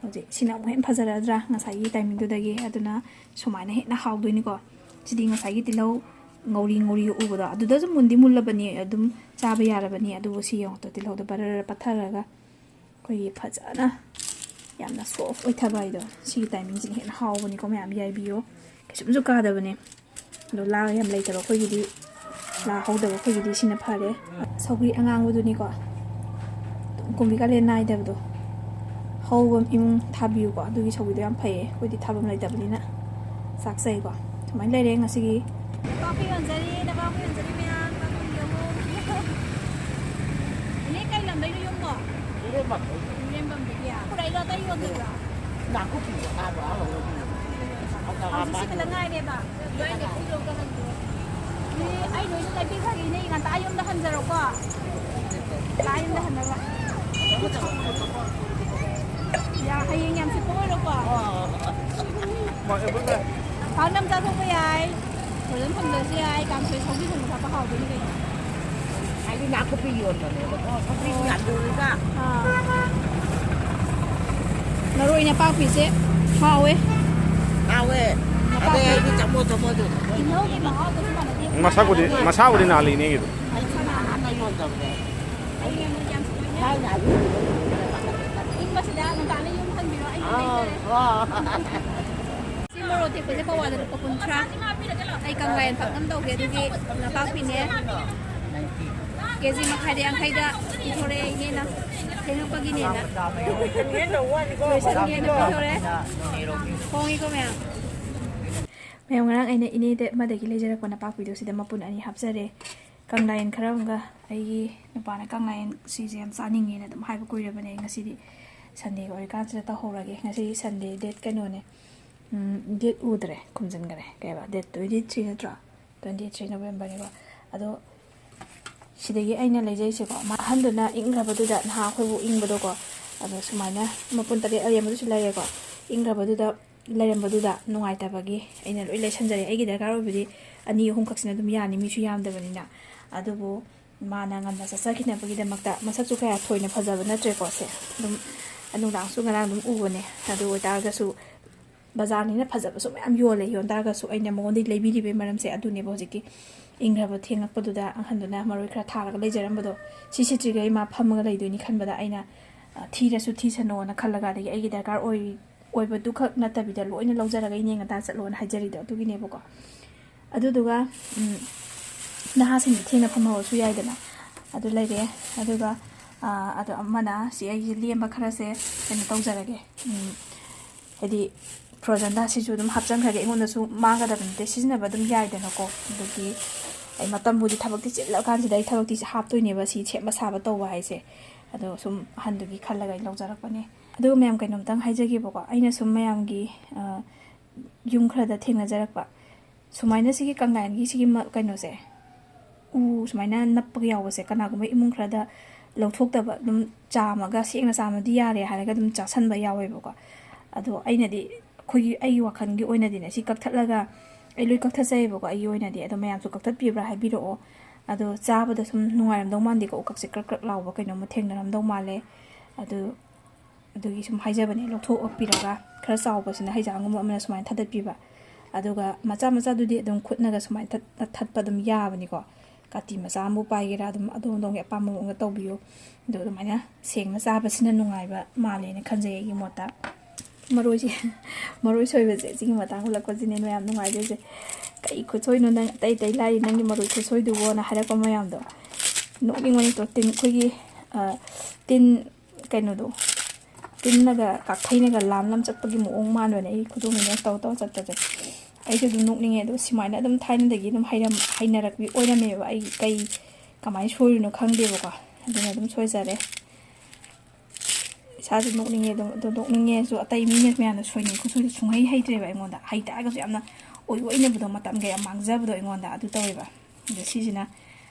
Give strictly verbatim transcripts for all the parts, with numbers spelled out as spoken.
ꯍꯧꯖꯤꯛ ꯁꯤꯅ ꯑꯃꯨꯛ ꯍꯦꯟꯅ ꯐꯖꯔꯗ꯭ꯔꯥ ꯉꯁꯥꯏꯒꯤ timingꯗꯨꯗꯒꯤ? ꯑꯗꯨꯅ ꯁꯨꯃꯥꯏꯅ ꯍꯦꯟꯅ ꯍꯥꯎꯗꯣꯏꯅꯤꯀꯣ꯫ ꯁꯤꯗꯤ ꯉꯁꯥꯏꯒꯤ ꯇꯤꯜꯍꯧ ꯉꯧꯔꯤ ꯉꯧꯔꯤ ꯎꯕꯗꯣ, ꯑꯗꯨꯗꯁꯨ ꯃꯨꯟꯗꯤ ꯃꯨꯜꯂꯕꯅꯤ, ꯑꯗꯨꯝ ꯆꯥꯕ ꯌꯥꯔꯕꯅꯤ꯫ ꯑꯗꯨꯕꯨ ꯁꯤ ꯌꯦꯡꯉꯣ ꯇꯣ, ꯇꯤꯜꯍꯧꯗꯣ ꯕꯔꯔ ꯄꯠꯊꯔꯒ ꯑꯩꯈꯣꯏꯒꯤ ꯐꯖꯅ ꯌꯥꯝꯅ soft ꯑꯣꯏꯊꯕ ꯍꯥꯏꯗꯣ꯫ ꯁꯤꯒꯤ timingꯁꯤꯅ ꯍꯦꯟꯅ ꯍꯥꯎꯕꯅꯤꯀꯣ꯫ ꯃꯌꯥꯝ ꯌꯥꯏꯕꯤꯌꯣ, ꯀꯩꯁꯨꯝꯁꯨ ꯀꯥꯗꯕꯅꯦ꯫ ꯑꯗꯣ ꯂꯥ ꯌꯥꯝ ꯂꯩꯇꯕ ꯑꯩꯈꯣꯏꯒꯤꯗꯤ, ꯂꯥ ꯍꯧꯗꯕ ꯑꯩꯈꯣꯏꯒꯤꯗꯤ ꯁꯤꯅ ꯐꯔꯦ꯫ ꯁꯧꯒ꯭ꯔꯤ ꯑꯉꯥꯡꯕꯗꯨꯅꯤꯀꯣ, ꯑꯗꯨꯝ ꯀꯨꯝꯕꯤ ꯀꯥꯂꯦꯟ ꯅꯥꯏꯗꯕꯗꯣ꯫ ꯍꯧꯕ ꯏꯃꯨꯡ ꯊꯥꯕꯤꯌꯨꯀꯣ, ꯑꯗꯨꯒꯤ ꯁꯧꯒ꯭ꯔꯤꯗꯣ ꯌꯥꯝ ꯐꯩꯌꯦ꯫ ꯑꯩꯈꯣꯏꯗꯤ ꯊꯥꯐꯝ ꯂꯩꯇꯕꯅꯤꯅ ꯆꯥꯛꯆꯩꯀꯣ꯫ ꯁꯨꯃꯥꯏꯅ ꯂꯩꯔꯦ ꯉꯁꯤꯒꯤ꯫ ꯅꯄꯥꯛꯄꯤ ꯌꯣꯟꯖꯔꯤ, ꯅꯄꯥꯛꯄꯤ ꯌꯣꯟꯖꯔꯤ ꯃꯌꯥꯝ, ꯅꯄꯥꯛꯄꯤ ꯌꯣꯟꯖꯔꯤ꯫ ꯏꯅꯦ, ꯀꯩ ꯂꯝꯗꯩꯅꯣ ꯌꯨꯝꯕꯣ? ꯏꯔꯦꯝꯕꯝꯗꯒꯤ꯫ ꯄꯨꯔꯛꯏꯔꯣ, ꯑꯇꯩ ꯌꯣꯟꯗꯕ꯭ꯔꯣ? ꯅꯥꯀꯨꯞꯄꯤꯗꯣ ꯀꯥꯏꯕ ꯂꯧꯔꯗꯤ꯫ ꯍꯧꯖꯤꯛꯁꯤ ꯈꯛꯇ ꯉꯥꯏꯔꯦꯕ꯫ ꯑꯩ ꯂꯣꯏꯅ ꯂꯩꯕꯤꯈ꯭ꯔꯒꯦ, ꯏꯅꯦ, ꯉꯟꯇꯥ ꯌꯨꯝꯗ ꯍꯟꯖꯔꯣꯀꯣ꯫ ꯉꯟꯇꯥ ꯌꯨꯝꯗ ꯍꯟꯅꯕ꯫ ꯌꯥ, ꯍꯌꯦꯡ ꯌꯥꯝ ꯁꯤꯠꯄ ꯑꯣꯏꯔꯣꯀꯣ꯫ ꯄꯥꯛꯅꯝ ꯆꯥꯊꯣꯛꯄ ꯌꯥꯏ, ꯐꯖꯅ ꯊꯝꯗ꯭ꯔꯁꯨ ꯌꯥꯏ, ꯀꯥꯡꯁꯣꯏ ꯁꯧꯒ꯭ꯔꯤ ꯊꯣꯡꯕ ꯊꯥꯛꯄ ꯍꯥꯎꯗꯣꯏꯅꯤ ꯀꯩꯅꯣ꯫ ꯍꯥꯏꯗꯤ ꯅꯥꯀꯨꯞꯄꯤ ꯌꯣꯟꯕꯅꯦꯕꯀꯣ, ꯁꯧꯒ꯭ꯔꯤꯁꯨ ꯌꯥꯝ ꯌꯣꯜꯂꯤꯗ꯫ ꯑꯥ꯫ ꯃꯔꯣꯏ ꯅꯄꯥꯛꯄꯤꯁꯦ ꯍꯥꯎꯋꯦ꯫ ꯍꯥꯎꯋꯦ꯫ ꯅꯄꯥꯛꯄꯤ꯫ ꯑꯗꯩ ꯑꯩꯗꯤ ꯆꯃꯣ ꯆꯃꯣ ꯑꯗꯨꯝ ꯇꯤꯜꯍꯧꯒꯤ ꯃꯍꯥꯎꯗꯁꯨ ꯃꯥꯟꯅꯗꯦ꯫ ꯃꯁꯥꯕꯨꯗꯤ, ꯃꯁꯥꯕꯨꯗꯤ ꯅꯥꯜꯂꯤꯅꯦ ꯑꯩꯒꯤꯗꯣ꯫ ꯑꯩꯗꯤ ꯅꯍꯥꯟꯅ ꯌꯣꯟꯗꯕꯅꯦ꯫ ꯊꯥꯏꯅ ꯑꯗꯨ ꯏꯪꯕꯁꯤꯗ ꯉꯟꯇꯥꯅ ꯌꯨꯝ ꯍꯟꯕꯤꯔꯣ, ꯑꯩ ꯌꯨꯝ ꯑꯥ, ꯂꯩꯖꯔꯦ꯫ ꯑꯥ꯫ ꯁꯤ ꯃꯣꯔꯣꯛ ꯑꯇꯦꯛꯄꯁꯦ ꯄꯋꯥꯗ ꯂꯨꯄꯥ ꯀꯨꯟꯊ꯭ꯔꯥ꯫ ꯑꯩ ꯀꯪꯂꯥꯌꯦꯟ ꯄꯥꯛꯅꯝ ꯇꯧꯒꯦ, ꯑꯗꯨꯒꯤ ꯅꯄꯥꯛꯄꯤꯅꯦ꯫ ꯀꯦ ꯖꯤ ꯃꯈꯥꯏꯗ ꯌꯥꯡꯈꯩꯗ ꯄꯤꯊꯣꯔꯛꯑꯦ ꯏꯅꯦꯅ꯫ ꯊꯦꯡꯉꯛꯄꯒꯤꯅꯦꯅ꯫ ꯂꯣꯏꯁꯟꯒꯦꯅ ꯄꯤꯊꯣꯔꯛꯑꯦ꯫ ꯍꯣꯡꯉꯤꯀꯣ ꯃꯌꯥꯝ꯫ ꯃꯌꯥꯝ, ꯉꯔꯥꯡ ꯑꯩꯅ ꯏꯅꯦꯗ ꯑꯃꯗꯒꯤ ꯂꯩꯖꯔꯛꯄ ꯅꯄꯥꯛꯄꯤꯗꯣ ꯁꯤꯗ ꯃꯄꯨꯟ ꯑꯅꯤ ꯍꯥꯞꯆꯔꯦ꯫ ꯀꯪꯂꯥꯌꯦꯟ ꯈꯔ ꯑꯃꯒ, ꯑꯩꯒꯤ ꯅꯨꯄꯥꯅ ꯀꯪꯂꯥꯌꯦꯟ ꯁꯤꯁꯦ ꯌꯥꯝ ꯆꯥꯅꯤꯡꯉꯦꯅ ꯑꯗꯨꯝ ꯍꯥꯏꯕ ꯀꯨꯏꯔꯕꯅꯦ꯫ ꯑꯩ ꯉꯁꯤꯗꯤ Sunday ꯑꯣꯏꯔꯀꯥꯟꯁꯤꯗ ꯇꯧꯍꯧꯔꯒꯦ꯫ ꯉꯁꯤ Sunday date ꯀꯩꯅꯣꯅꯦ꯫ ꯎꯝ, date ꯎꯗ꯭ꯔꯦ, ꯈꯨꯝꯖꯤꯟꯈꯔꯦ꯫ ꯀꯩꯕ, date twenty three ꯅꯠꯇ꯭ꯔꯣ? Twenty three Novemberꯅꯦꯕ꯫ ꯑꯗꯣ ꯁꯤꯗꯒꯤ ꯑꯩꯅ ꯂꯩꯖꯩꯁꯦꯀꯣ, ꯃꯥ ꯑꯍꯟꯗꯨꯅ ꯏꯪꯈ꯭ꯔꯕꯗꯨꯗ, ꯅꯍꯥ ꯑꯩꯈꯣꯏꯕꯨ ꯏꯪꯕꯗꯣꯀꯣ, ꯑꯗꯣ ꯁꯨꯃꯥꯏꯅ ꯃꯄꯨꯟ ꯇꯔꯦꯠ ꯑꯔꯦꯝꯕꯗꯨꯁꯨ ꯂꯩꯔꯦꯀꯣ꯫ ꯏꯪꯈ꯭ꯔꯕꯗꯨꯗ ꯂꯩꯔꯝꯕꯗꯨꯗ ꯅꯨꯡꯉꯥꯏꯇꯕꯒꯤ ꯑꯩꯅ ꯂꯣꯏ ꯂꯩꯁꯟꯖꯔꯦ꯫ ꯑꯩꯒꯤ ꯗꯔꯀꯥꯔ ꯑꯣꯏꯕꯗꯤ ꯑꯅꯤ ꯑꯍꯨꯝꯈꯛꯁꯤꯅ ꯑꯗꯨꯝ ꯌꯥꯅꯤ, ꯃꯤꯁꯨ ꯌꯥꯝꯗꯕꯅꯤꯅ꯫ ꯑꯗꯨꯕꯨ ꯃꯥꯅ ꯉꯟꯅ ꯆꯠꯆꯈꯤꯅꯕꯒꯤꯗꯃꯛꯇ, ꯃꯁꯛꯁꯨ ꯀꯌꯥ ꯊꯣꯏꯅ ꯐꯖꯕ ꯅꯠꯇ꯭ꯔꯦꯀꯣ꯫ ꯁꯦ ꯑꯗꯨꯝ ꯅꯨꯡꯗꯥꯡꯁꯨ ꯉꯔꯥꯡ ꯑꯗꯨꯝ ꯎꯕꯅꯦ꯫ ꯑꯗꯨ ꯑꯣꯏꯇꯥꯔꯒꯁꯨ ꯕꯖꯥꯔꯅꯤꯅ ꯐꯖꯕꯁꯨ ꯃꯌꯥꯝ ꯌꯣꯜꯂꯦ꯫ ꯌꯣꯟ ꯇꯥꯔꯒꯁꯨ ꯑꯩꯅ ꯃꯉꯣꯟꯗꯒꯤ ꯂꯩꯕꯤꯔꯤꯕꯒꯤ ꯃꯔꯝꯁꯦ ꯑꯗꯨꯅꯦꯕ꯫ ꯍꯧꯖꯤꯛꯀꯤ ꯏꯪꯈ꯭ꯔꯕ ꯊꯦꯡꯉꯛꯄꯗꯨꯗ ꯑꯍꯟꯗꯨꯅ ꯃꯔꯣꯏ ꯈꯔ ꯊꯥꯔꯒ ꯂꯩꯖꯔꯝꯕꯗꯣ, ꯁꯤ ꯁꯤꯠꯇ꯭ꯔꯤꯈꯩ ꯃꯥ ꯐꯝꯃꯒ ꯂꯩꯗꯣꯏꯅꯤ ꯈꯟꯕꯗ, ꯑꯩꯅ, ꯑ, ꯊꯤꯔꯁꯨ ꯊꯤꯁꯅꯣꯅ ꯈꯜꯂꯒ, ꯑꯗꯒꯤ ꯑꯩꯒꯤ ꯗꯔꯀꯥꯔ ꯑꯣꯏ-, ꯑꯣꯏꯕꯗꯨꯈꯛ ꯅꯠꯇꯕꯤꯗ ꯂꯣꯏꯅ ꯂꯧꯖꯔꯒ ꯏꯅꯦ ꯉꯟꯇꯥ ꯆꯠꯂꯣꯅ ꯍꯥꯏꯖꯔꯤꯗꯣ ꯑꯗꯨꯒꯤꯅꯦꯕꯀꯣ꯫ ꯑꯗꯨꯗꯨꯒ, ꯎꯝ, ꯅꯍꯥꯁꯤꯡꯗꯤ ꯊꯦꯡꯅ ꯐꯝꯍꯧꯔꯁꯨ ꯌꯥꯏꯗꯅ꯫ ꯑꯗꯨ ꯂꯩꯔꯦ꯫ ꯑꯗꯨꯒ, ꯑ, ꯑꯗꯣ ꯑꯃꯅ ꯁꯤ ꯑꯩꯒꯤ ꯂꯦꯝꯕ ꯈꯔꯁꯦ ꯀꯩꯅꯣ ꯇꯧꯖꯔꯒꯦ꯫ ꯎꯝ, ꯍꯥꯏꯗꯤ ꯐ꯭ꯔꯣꯖꯟꯗ ꯁꯤꯁꯨ ꯑꯗꯨꯝ ꯍꯥꯞꯆꯤꯟꯈ꯭ꯔꯒꯦ꯫ ꯑꯩꯉꯣꯟꯗꯁꯨ ꯃꯥꯡꯒꯗꯕ ꯅꯠꯇꯦ, ꯁꯤꯖꯤꯟꯅꯕ ꯑꯗꯨꯝ ꯌꯥꯏꯗꯅꯀꯣ꯫ ꯑꯗꯨꯒꯤ ꯑꯩ ꯃꯇꯝꯕꯨꯗꯤ ꯊꯕꯛꯇꯤ ꯆꯤꯜꯂꯀꯥꯟꯁꯤꯗ ꯑꯩ ꯊꯕꯛꯇꯤ ꯍꯥꯞꯇꯣꯏꯅꯦꯕ, ꯁꯤ ꯁꯦꯝꯕ ꯁꯥꯕ ꯇꯧꯕ ꯍꯥꯏꯁꯦ꯫ ꯑꯗꯣ ꯁꯨꯝ ꯑꯍꯟꯗꯨꯒꯤ ꯈꯜꯂꯒ ꯑꯩ ꯂꯧꯖꯔꯛꯄꯅꯦ꯫ ꯑꯗꯨꯒ ꯃꯌꯥꯝ, ꯀꯩꯅꯣꯝꯇꯪ ꯍꯥꯏꯖꯒꯦꯕꯀꯣ꯫ ꯑꯩꯅ ꯁꯨꯝ ꯃꯌꯥꯝꯒꯤ, ꯑ, ꯌꯨꯝ ꯈꯔꯗ ꯊꯦꯡꯅꯖꯔꯛꯄ ꯁꯨꯃꯥꯏꯅ ꯁꯤꯒꯤ ꯀꯪꯂꯥꯌꯦꯟꯒꯤ ꯁꯤꯒꯤ ꯃ-, ꯀꯩꯅꯣꯁꯦ, ꯎ ꯁꯨꯃꯥꯏꯅ ꯅꯞꯄꯒ ꯌꯥꯎꯕꯁꯦ, ꯀꯅꯥꯒꯨꯝꯕ ꯏꯃꯨꯡ ꯈꯔꯗ ꯂꯧꯊꯣꯛꯇꯕ, ꯑꯗꯨꯝ ꯆꯥꯝꯃꯒ ꯁꯦꯡꯅ ꯆꯥꯝꯃꯗꯤ ꯌꯥꯔꯦ ꯍꯥꯏꯔꯒ ꯑꯗꯨꯝ ꯆꯥꯁꯟꯕ ꯌꯥꯎꯋꯦꯕꯀꯣ꯫ ꯑꯗꯣ ꯑꯩꯅꯗꯤ, ꯑꯩꯈꯣꯏꯒꯤ, ꯑꯩꯒꯤ ꯋꯥꯈꯜꯒꯤ ꯑꯣꯏꯅꯗꯤꯅꯦ, ꯁꯤ ꯀꯛꯊꯠꯂꯒ, ꯑꯩ ꯂꯣꯏ ꯀꯛꯊꯠꯆꯩꯌꯦꯕꯀꯣ ꯑꯩꯒꯤ ꯑꯣꯏꯅꯗꯤ꯫ ꯑꯗꯣ ꯃꯌꯥꯝꯁꯨ ꯀꯛꯊꯠꯄꯤꯕ꯭ꯔꯥ ꯍꯥꯏꯕꯤꯔꯛꯑꯣ꯫ ꯑꯗꯣ ꯆꯥꯕꯗ ꯁꯨꯝ ꯅꯨꯡꯉꯥꯏꯔꯝꯗꯧ ꯃꯥꯟꯗꯦꯀꯣ, ꯎꯀꯛꯁꯦ ꯀ꯭ꯔꯛ ꯀ꯭ꯔꯛ ꯂꯥꯎꯕ ꯀꯩꯅꯣꯝꯃ ꯊꯦꯡꯅꯔꯝꯗꯧ ꯃꯥꯜꯂꯦ꯫ ꯑꯗꯨ ꯑꯗꯨꯒꯤ ꯁꯨꯝ ꯍꯥꯏꯖꯕꯅꯦ, ꯂꯧꯊꯣꯛꯄꯤꯔꯒ ꯈꯔ ꯆꯥꯎꯕꯁꯤꯅ ꯍꯩꯖꯥꯡꯒꯨꯝꯕ ꯑꯃꯅ ꯁꯨꯃꯥꯏꯅ ꯊꯥꯗꯠꯄꯤꯕ, ꯑꯗꯨꯒ ꯃꯆꯥ ꯃꯆꯥꯗꯨꯗꯤ ꯑꯗꯨꯝ ꯈꯨꯠꯅꯒ ꯁꯨꯃꯥꯏꯅ ꯊꯠ-, ꯊꯠꯄ ꯑꯗꯨꯝ ꯌꯥꯕꯅꯤꯀꯣ꯫ ꯀꯥꯇꯤ ꯃꯆꯥ ꯑꯃꯕꯨ ꯄꯥꯏꯒꯦꯔꯥ, ꯑꯗꯨꯝ ꯑꯗꯣꯝ ꯑꯗꯣꯝꯒꯤ ꯑꯄꯥꯝꯕ ꯃꯑꯣꯡꯗ ꯇꯧꯕꯤꯌꯨ꯫ ꯑꯗꯨ ꯑꯗꯨꯃꯥꯏꯅ ꯁꯦꯡꯅ ꯆꯥꯕꯁꯤꯅ ꯅꯨꯡꯉꯥꯏꯕ ꯃꯥꯜꯂꯦꯅ ꯈꯟꯖꯩ ꯑꯩꯒꯤ ꯃꯣꯠꯇ꯫ ꯃꯔꯣꯏꯁꯦ, ꯃꯔꯣꯏ ꯁꯣꯏꯕꯁꯦ, ꯁꯤꯒꯤ ꯃꯇꯥꯡ ꯍꯨꯜꯂꯛꯄꯁꯤꯅꯦ ꯃꯌꯥꯝ ꯅꯨꯡꯉꯥꯏꯖꯩꯁꯦ꯫ "ꯀꯩ ꯈꯨꯠꯁꯣꯏꯅꯣ ꯅꯪ, ꯑꯇꯩ ꯑꯇꯩ ꯂꯥꯏꯔꯤ, ꯅꯪꯒꯤ ꯃꯔꯣꯏ ꯈꯨꯠꯁꯣꯏꯗꯨꯕꯣꯅ" ꯍꯥꯏꯔꯛꯄ ꯃꯌꯥꯝꯗꯣ ꯅꯣꯛꯅꯤꯡꯕꯅꯤꯀꯣ꯫ ꯇꯤꯟ, ꯑꯩꯈꯣꯏꯒꯤ, ꯑ, ꯇꯤꯟ ꯀꯩꯅꯣꯗꯣ, ꯇꯤꯟꯅꯒ ꯀꯥꯛꯐꯩꯅꯒ ꯂꯥꯝ ꯂꯥꯝ ꯆꯠꯄꯒꯤ ꯃꯑꯣꯡ ꯃꯥꯟꯕꯅꯦ ꯑꯩ ꯈꯨꯗꯣꯝꯕꯤꯅ ꯇꯧ ꯇꯧ ꯆꯠꯄꯁꯦ꯫ ꯑꯩꯁꯨ ꯑꯗꯨꯝ ꯅꯣꯛꯅꯤꯡꯉꯦ꯫ ꯑꯗꯣ ꯁꯨꯃꯥꯏꯅ ꯑꯗꯨꯝ ꯊꯥꯏꯅꯗꯒꯤ ꯑꯗꯨꯝ ꯍꯩꯔꯝ-, ꯍꯩꯅꯔꯛꯄꯤ ꯑꯣꯏꯔꯝꯃꯦꯕ꯫ ꯑꯩ ꯀꯩ, ꯀꯃꯥꯏꯅ ꯁꯣꯏꯔꯤꯅꯣ ꯈꯪꯗꯦꯕꯀꯣ꯫ ꯑꯗꯨꯅ ꯑꯗꯨꯝ ꯁꯣꯏꯖꯔꯦ꯫ ꯏꯁꯥꯁꯨ ꯅꯣꯛꯅꯤꯡꯉꯦ ꯑꯗꯨꯝ꯫ ꯑꯗꯣ ꯅꯣꯛꯅꯤꯡꯉꯦꯁꯨ ꯑꯇꯩ ꯃꯤꯅ ꯃꯌꯥꯝꯅ ꯁꯣꯏꯅꯩ ꯈꯨꯠꯁꯣꯏꯁꯦ ꯁꯨꯡꯍꯩ ꯍꯩꯇ꯭ꯔꯦꯕ ꯑꯩꯉꯣꯟꯗ꯫ ꯍꯩꯇꯥꯔꯒꯁꯨ ꯌꯥꯝꯅ ꯑꯣꯏ ꯑꯣꯏꯅꯕꯗꯣ, ꯃꯇꯝꯒ ꯌꯥꯝ ꯃꯥꯡꯖꯕꯗꯣ ꯑꯩꯉꯣꯟꯗ ꯑꯗꯨ ꯇꯧꯋꯦꯕ꯫ ꯑꯗꯣ ꯁꯤꯁꯤꯅ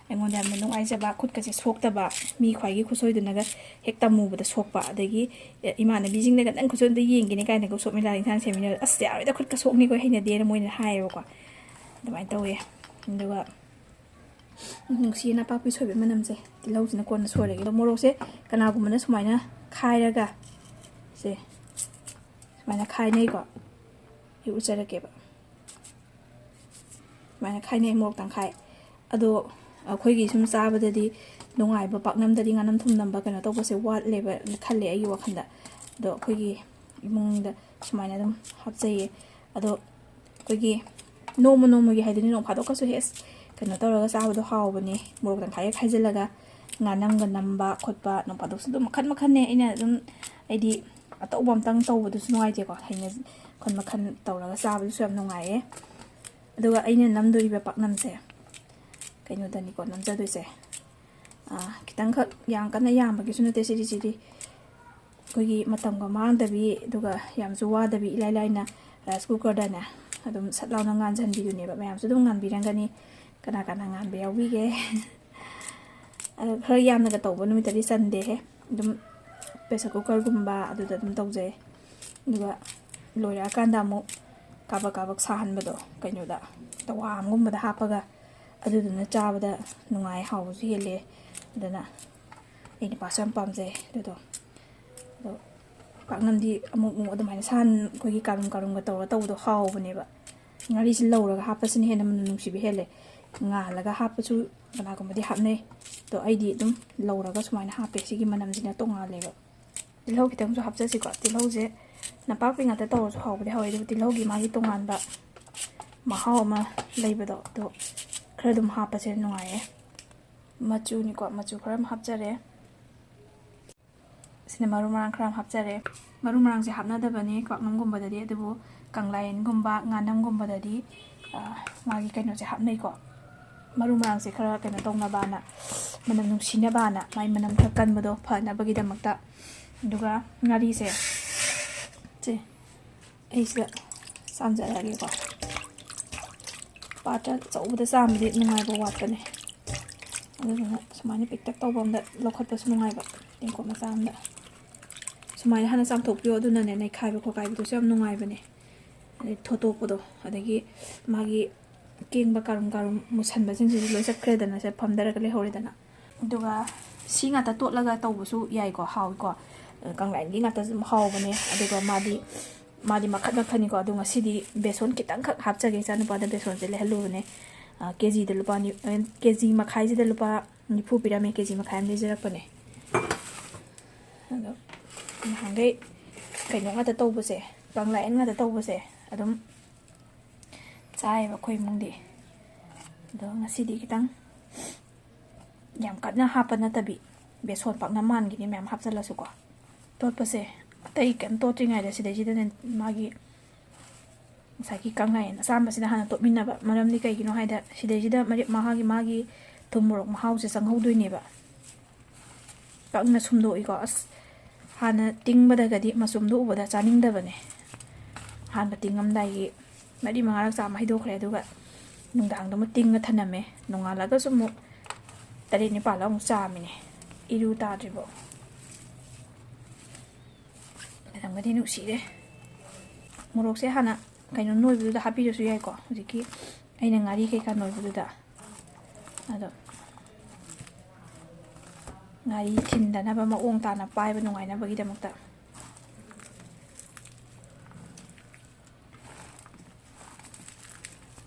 ꯑꯩꯉꯣꯟꯗ ꯌꯥꯝꯅ ꯅꯨꯡꯉꯥꯏꯖꯕ, ꯈꯨꯠꯀꯁꯦ ꯁꯣꯛꯇꯕ, ꯃꯤ ꯈ꯭ꯋꯥꯏꯒꯤ ꯈꯨꯠꯁꯣꯏꯗꯨꯅꯒ ꯍꯦꯛ ꯇꯝꯃꯨꯕꯗ ꯁꯣꯛꯄ, ꯑꯗꯒꯤ, ꯑꯦ, ꯏꯃꯥꯟꯅꯕꯤꯁꯤꯡꯅꯒ "ꯅꯪ ꯈꯨꯠꯁꯣꯏꯗ ꯌꯦꯡꯒꯦꯅꯦ" ꯀꯥꯏꯅꯒ ꯎꯁꯣꯞ ꯃꯦꯂꯥꯗ ꯏꯟꯁꯥꯡ ꯁꯦꯝꯃꯤꯟꯅꯕꯗ, "ꯑꯁ, ꯌꯥꯔꯣꯏꯗ, ꯈꯨꯠꯀ ꯁꯣꯛꯅꯤꯀꯣ, ꯍꯩꯅꯗꯦꯅ" ꯃꯣꯏꯅ ꯍꯥꯏꯌꯦꯕꯀꯣ꯫ ꯑꯗꯨꯃꯥꯏꯅ ꯇꯧꯋꯦ꯫ ꯑꯗꯨꯒ ꯅꯨꯡꯁꯤꯌꯦ ꯅꯄꯥꯛꯄꯤ ꯁꯣꯏꯕ ꯃꯅꯝꯁꯦ꯫ ꯇꯤꯜꯍꯧꯁꯤꯅ ꯀꯣꯟꯅ ꯁꯣꯏꯔꯒꯦ꯫ ꯑꯗꯣ ꯃꯣꯔꯣꯛꯁꯦ ꯀꯅꯥꯒꯨꯝꯕꯅ ꯁꯨꯃꯥꯏꯅ ꯈꯥꯏꯔꯒ ꯁꯦ ꯁꯨꯃꯥꯏꯅ ꯈꯥꯏꯅꯩꯀꯣ꯫ ꯑꯩ ꯎꯠꯆꯔꯛꯀꯦꯕ꯫ ꯁꯨꯃꯥꯏꯅ ꯈꯥꯏꯅꯩ, ꯃꯣꯔꯣꯛ ꯇꯪꯈꯥꯏ꯫ ꯑꯗꯣ ꯑꯩꯈꯣꯏꯒꯤ ꯁꯨꯝ ꯆꯥꯕꯗꯗꯤ ꯅꯨꯡꯉꯥꯏꯕ, ꯄꯥꯛꯅꯝꯗꯗꯤ ꯉꯥꯅꯝ ꯊꯨꯝ ꯅꯝꯕ ꯀꯩꯅꯣ ꯇꯧꯕꯁꯦ ꯋꯥꯠꯂꯦꯕ ꯈꯜꯂꯦ ꯑꯩꯒꯤ ꯋꯥꯈꯜꯗ꯫ ꯑꯗꯣ ꯑꯩꯈꯣꯏꯒꯤ ꯏꯃꯨꯡꯗ ꯁꯨꯃꯥꯏꯅ ꯑꯗꯨꯝ ꯍꯥꯞꯆꯩꯌꯦ꯫ ꯑꯗꯣ ꯑꯩꯈꯣꯏꯒꯤ ꯅꯣꯡꯃ ꯅꯣꯡꯃꯒꯤ ꯍꯥꯏꯗꯨꯅꯤ, ꯅꯣꯡ ꯐꯥꯗꯣꯛꯀꯁꯨ ꯍꯦꯛ ꯀꯩꯅꯣ ꯇꯧꯔꯒ ꯆꯥꯕꯗꯣ ꯍꯥꯎꯕꯅꯦ꯫ ꯃꯣꯔꯣꯛ ꯇꯪꯈꯥꯏꯒ ꯈꯥꯏꯖꯤꯜꯂꯒ ꯉꯥꯅꯝꯒ ꯅꯝꯕ ꯈꯣꯠꯄ, ꯅꯣꯡ ꯐꯥꯗꯣꯛꯁꯨ ꯑꯗꯨꯝ ꯃꯈꯟ ꯃꯈꯟꯅꯦ꯫ ꯑꯩꯅ ꯑꯗꯨꯝ, ꯑꯩꯗꯤ ꯑꯇꯧꯕ ꯑꯝꯇꯪ ꯇꯧꯕꯗꯨꯁꯨ ꯅꯨꯡꯉꯥꯏꯇꯦꯀꯣ꯫ ꯍꯩꯅ ꯃꯈꯟ ꯃꯈꯟ ꯇꯧꯔꯒ ꯆꯥꯕꯗꯨꯁꯨ ꯌꯥꯝ ꯅꯨꯡꯉꯥꯏꯌꯦ꯫ ꯑꯗꯨꯒ ꯑꯩꯅ ꯅꯝꯗꯣꯔꯤꯕ ꯄꯥꯛꯅꯝꯁꯦ ꯀꯩꯅꯣꯗꯅꯤꯀꯣ ꯅꯝꯖꯗꯣꯏꯁꯦ꯫ ꯑꯥ, ꯈꯤꯇꯪꯈꯛ, ꯌꯥꯝ ꯀꯟꯅ ꯌꯥꯝꯕꯒꯤꯁꯨ ꯅꯠꯇꯦ꯫ ꯁꯤꯗꯤ, ꯁꯤꯗꯤ ꯑꯩꯈꯣꯏꯒꯤ ꯃꯇꯝꯒ ꯃꯥꯡꯗꯕꯤ, ꯑꯗꯨꯒ ꯌꯥꯝꯁꯨ ꯋꯥꯗꯕꯤ, ꯏꯂꯥꯏ ꯂꯥꯏꯅ ꯔꯥꯏꯁ ꯀꯨꯀꯔꯗꯅꯦ ꯑꯗꯨꯝ ꯁꯠ ꯂꯥꯎꯅ ꯉꯥꯟꯁꯤꯟꯕꯤꯗꯨꯅꯦꯕ꯫ ꯃꯌꯥꯝꯁꯨ ꯑꯗꯨꯝ ꯉꯥꯟꯕꯤꯔꯝꯒꯅꯤ꯫ ꯀꯅꯥ ꯀꯅꯥ ꯉꯥꯟꯕ ꯌꯥꯎꯕꯤꯒꯦ? ꯑꯗꯣ ꯈꯔ ꯌꯥꯝꯅꯒ ꯇꯧꯕ ꯅꯨꯃꯤꯠꯇꯗꯤ ꯆꯟꯗꯦꯍꯦ꯫ ꯑꯗꯨꯝ ꯄ꯭ꯔꯦꯁꯔ ꯀꯨꯀꯔꯒꯨꯝꯕ ꯑꯗꯨꯗ ꯑꯗꯨꯝ ꯇꯧꯖꯩ꯫ ꯑꯗꯨꯒ ꯂꯣꯏꯔꯛꯑꯀꯥꯟꯗ ꯑꯃꯨꯛ ꯀꯥꯕꯛ ꯀꯥꯕꯛ ꯁꯥꯍꯟꯕꯗꯣ, ꯀꯩꯅꯣꯗ, ꯇꯋꯥ ꯑꯃꯒꯨꯝꯕꯗ ꯍꯥꯞꯄꯒ, ꯑꯗꯨꯗꯨꯅ ꯆꯥꯕꯗ ꯅꯨꯡꯉꯥꯏ, ꯍꯥꯎꯕꯁꯨ ꯍꯦꯜꯂꯦ꯫ ꯑꯗꯨꯅ ꯑꯩ ꯅꯨꯄꯥꯁꯨ ꯌꯥꯝ ꯄꯥꯝꯖꯩ ꯑꯗꯨꯗꯣ꯫ ꯑꯗꯣ ꯄꯥꯛꯅꯝꯗꯤ ꯑꯃꯨꯛ ꯑꯃꯨꯛ ꯑꯗꯨꯃꯥꯏꯅ ꯁꯥꯍꯟ-, ꯑꯩꯈꯣꯏꯒꯤ ꯀꯥꯔꯨꯝ ꯀꯥꯔꯨꯝꯒ ꯇꯧꯔ ꯇꯧꯕꯗꯣ ꯍꯥꯎꯕꯅꯦꯕ꯫ ꯉꯥꯔꯤꯁꯤ ꯂꯧꯔꯒ ꯍꯥꯞꯄꯁꯤꯅ ꯍꯦꯟꯅ ꯃꯅꯝ ꯅꯨꯡꯁꯤꯕ ꯍꯦꯜꯂꯦ꯫ ꯉꯥꯜꯂꯒ ꯍꯥꯞꯄꯁꯨ ꯀꯅꯥꯒꯨꯝꯕꯗꯤ ꯍꯥꯞꯅꯩ, ꯑꯗꯣ ꯑꯩꯗꯤ ꯑꯗꯨꯝ ꯂꯧꯔꯒ ꯁꯨꯃꯥꯏꯅ ꯍꯥꯞꯄꯦ꯫ ꯁꯤꯒꯤ ꯃꯅꯝꯁꯤꯅ ꯇꯣꯉꯥꯜꯂꯦꯕ꯫ ꯇꯤꯜꯍꯧ ꯈꯤꯇꯪꯁꯨ ꯍꯥꯞꯆꯁꯤꯀꯣ꯫ ꯇꯤꯜꯍꯧꯁꯦ ꯅꯄꯥꯛꯄꯤ ꯉꯥꯛꯇ ꯇꯧꯔꯁꯨ ꯍꯥꯎꯕꯗꯤ ꯍꯥꯎꯋꯦ, ꯑꯗꯨꯕꯨ ꯇꯤꯜꯍꯧꯒꯤ ꯃꯥꯒꯤ ꯇꯣꯉꯥꯟꯕ ꯃꯍꯥꯎ ꯑꯃ ꯂꯩꯕꯗꯣ, ꯑꯗꯣ ꯈꯔ ꯑꯗꯨꯝ ꯍꯥꯞꯄꯁꯦ ꯅꯨꯡꯉꯥꯏꯌꯦ꯫ ꯃꯆꯨꯅꯤꯀꯣ, ꯃꯆꯨ ꯈꯔ ꯑꯃ ꯍꯥꯞꯆꯔꯦ꯫ ꯁꯤꯅ ꯃꯔꯨ ꯃꯔꯥꯡ ꯈꯔ ꯑꯃ ꯍꯥꯞꯆꯔꯦ꯫ ꯃꯔꯨ ꯃꯔꯥꯡꯁꯦ ꯍꯥꯞꯅꯗꯕꯅꯤ ꯄꯥꯛꯅꯝꯒꯨꯝꯕꯗꯗꯤ, ꯑꯗꯨꯕꯨ ꯀꯪꯂꯥꯌꯦꯟꯒꯨꯝꯕ, ꯉꯥꯅꯝꯒꯨꯝꯕꯗꯗꯤ, ꯑ, ꯃꯥꯒꯤ ꯀꯩꯅꯣꯁꯦ ꯍꯥꯞꯅꯩꯀꯣ꯫ ꯃꯔꯨ ꯃꯔꯥꯡꯁꯦ ꯈꯔ ꯀꯩꯅꯣ ꯇꯧꯅꯕꯅ, ꯃꯅꯝ ꯅꯨꯡꯁꯤꯅꯕꯅ, ꯃꯥꯏ ꯃꯅꯝ ꯈꯔ ꯀꯟꯕꯗꯣ ꯐꯅꯕꯒꯤꯗꯃꯛꯇ꯫ ꯑꯗꯨꯒ ꯉꯥꯔꯤꯁꯦ, ꯁꯦ, ꯑꯩ ꯁꯤꯗ ꯆꯥꯝꯖꯔꯛꯑꯒꯦꯀꯣ꯫ ꯄꯥꯇ꯭ꯔ ꯑꯆꯧꯕꯗ ꯆꯥꯝꯕꯗꯤ ꯅꯨꯡꯉꯥꯏꯕ ꯋꯥꯠꯄꯅꯦ꯫ ꯑꯗꯨꯗꯨꯅ ꯁꯨꯃꯥꯏꯅ ꯄꯤꯛꯇꯛ ꯇꯧꯕ ꯑꯝꯗ ꯂꯧꯈꯠꯄꯁꯨ ꯅꯨꯡꯉꯥꯏꯕ, ꯇꯦꯡꯀꯣꯠ ꯃꯆꯥ ꯑꯝꯗ꯫ ꯁꯨꯃꯥꯏꯅ ꯍꯥꯟꯅ ꯆꯥꯝꯊꯣꯛꯄꯤꯌꯣ, ꯑꯗꯨꯅꯅꯦ ꯅꯩꯈꯥꯏꯕ ꯈꯣꯠꯀꯥꯏꯕꯗꯨꯁꯨ ꯌꯥꯝ ꯅꯨꯡꯉꯥꯏꯕꯅꯦ꯫ ꯑꯗꯩ ꯊꯣꯠꯇꯣꯛꯄꯗꯣ, ꯑꯗꯒꯤ ꯃꯥꯒꯤ ꯀꯦꯡꯕ ꯀꯥꯔꯨꯝ ꯀꯥꯔꯨꯝ ꯃꯨꯁꯟꯕꯁꯤꯡꯁꯤꯁꯨ ꯂꯣꯏ ꯆꯠꯈ꯭ꯔꯦꯗꯅ, ꯁꯦ ꯐꯝꯊꯔꯒ ꯂꯩꯍꯧꯔꯦꯗꯅ꯫ ꯑꯗꯨꯒ ꯁꯤ ꯉꯥꯛꯇ ꯇꯣꯠꯂꯒ ꯇꯧꯕꯁꯨ ꯌꯥꯏꯀꯣ, ꯍꯥꯎꯏꯀꯣ꯫ ꯀꯪꯂꯥꯌꯦꯟꯒꯤ ꯉꯥꯛꯇꯁꯨ ꯑꯗꯨꯝ ꯍꯥꯎꯕꯅꯦ꯫ ꯑꯗꯨꯒ ꯃꯥꯗꯤ, ꯃꯥꯗꯤ ꯃꯈꯟ ꯃꯈꯟꯅꯤꯀꯣ꯫ ꯑꯗꯣ ꯉꯁꯤꯗꯤ ꯕꯦꯁꯣꯟ ꯈꯤꯇꯪꯈꯛ ꯍꯥꯞꯆꯒꯦ, ꯏꯆꯥꯅꯨꯄꯥꯗ ꯕꯦꯁꯣꯟꯁꯦ ꯂꯩꯍꯜꯂꯨꯕꯅꯦ꯫ ꯑ, ꯀꯦ ꯖꯤꯗ ꯂꯨꯄꯥ ꯅꯤ-, ꯑ, ꯀꯦ ꯖꯤ ꯃꯈꯥꯏꯁꯤꯗ ꯂꯨꯄꯥ ꯅꯤꯐꯨ ꯄꯤꯔꯝꯃꯦ, ꯀꯦ ꯖꯤ ꯃꯈꯥꯏ ꯑꯃ ꯂꯩꯖꯔꯛꯄꯅꯦ꯫ ꯑꯗꯣ ꯅꯍꯥꯟꯈꯩ ꯀꯩꯅꯣ ꯉꯥꯛꯇ ꯇꯧꯕꯁꯦ, ꯀꯪꯂꯥꯌꯦꯟ ꯉꯥꯛꯇ ꯇꯧꯕꯁꯦ ꯑꯗꯨꯝ ꯆꯥꯏꯌꯦꯕ ꯑꯩꯈꯣꯏ ꯏꯃꯨꯡꯗꯤ꯫ ꯑꯗꯣ ꯉꯁꯤꯗꯤ ꯈꯤꯇꯪ ꯌꯥꯝ ꯀꯟꯅ ꯍꯥꯞꯄ ꯅꯠꯇꯕꯤ, ꯕꯦꯁꯣꯟ ꯄꯥꯛꯅꯝ ꯃꯥꯟꯒꯤꯅꯤ ꯃꯌꯥꯝ ꯍꯥꯞꯆꯜꯂꯁꯨꯀꯣ꯫ ꯇꯣꯠꯄꯁꯦ ꯑꯇꯩ ꯀꯩꯝ ꯇꯣꯠꯇ꯭ꯔꯤꯉꯩꯗ ꯁꯤꯗꯩꯁꯤꯗꯅꯦ ꯃꯥꯒꯤ ꯉꯁꯥꯏꯒꯤ ꯀꯪꯂꯥꯌꯦꯟ ꯑꯆꯥꯝꯕꯁꯤꯗ ꯍꯥꯟꯅ ꯇꯣꯠꯃꯤꯟꯅꯕ꯫ ꯃꯔꯝꯗꯤ ꯀꯩꯒꯤꯅꯣ ꯍꯥꯏꯗ, ꯁꯤꯗꯩꯁꯤꯗ ꯃꯔꯤ-, ꯃꯍꯥꯛꯀꯤ, ꯃꯥꯒꯤ ꯊꯨꯝ ꯃꯣꯔꯣꯛ ꯃꯍꯥꯎꯁꯦ ꯆꯪꯍꯧꯗꯣꯏꯅꯦꯕ꯫ ꯀꯪꯅ ꯁꯨꯝꯗꯣꯛꯏꯀꯣ꯫ ꯑꯁ, ꯍꯥꯟꯅ ꯇꯤꯡꯕꯗꯒꯗꯤ ꯃꯆꯨꯝꯗꯣ ꯎꯕꯗ ꯆꯥꯅꯤꯡꯗꯕꯅꯦ꯫ ꯑꯍꯥꯟꯕ ꯇꯤꯡꯉꯝꯗꯥꯏꯒꯤ ꯃꯔꯤ ꯃꯉꯥꯔꯛ ꯆꯥꯝꯃ ꯍꯩꯗꯣꯛꯈ꯭ꯔꯦ, ꯑꯗꯨꯒ ꯅꯨꯡꯗꯥꯡꯗꯨꯃ ꯇꯤꯡꯉ ꯊꯅꯝꯃꯦ꯫ ꯅꯣꯡꯉꯥꯜꯂꯒꯁꯨ ꯑꯃꯨꯛ ꯇꯔꯦꯠ ꯅꯤꯄꯥꯜꯂꯛ ꯑꯃꯨꯛ ꯆꯥꯝꯃꯤꯅꯦ, ꯏꯔꯨ ꯇꯥꯗ꯭ꯔꯤꯕꯣ꯫ ꯃꯅꯝꯒꯗꯤ ꯅꯨꯡꯁꯤꯔꯦ꯫ ꯃꯣꯔꯣꯛꯁꯦ ꯍꯥꯟꯅ ꯀꯩꯅꯣ ꯅꯣꯏꯕꯗꯨꯗ ꯍꯥꯞꯄꯤꯔꯁꯨ ꯌꯥꯏꯀꯣ, ꯍꯧꯖꯤꯛꯀꯤ ꯑꯩꯅ ꯉꯥꯔꯤ ꯀꯩꯀꯥ ꯅꯣꯏꯕꯗꯨꯗ꯫ ꯑꯗꯣ ꯉꯥꯔꯤ ꯊꯤꯟꯗꯅꯕ, ꯃꯑꯣꯡ ꯇꯥꯅ ꯄꯥꯏꯕ ꯅꯨꯡꯉꯥꯏꯅꯕꯒꯤꯗꯃꯛꯇ꯫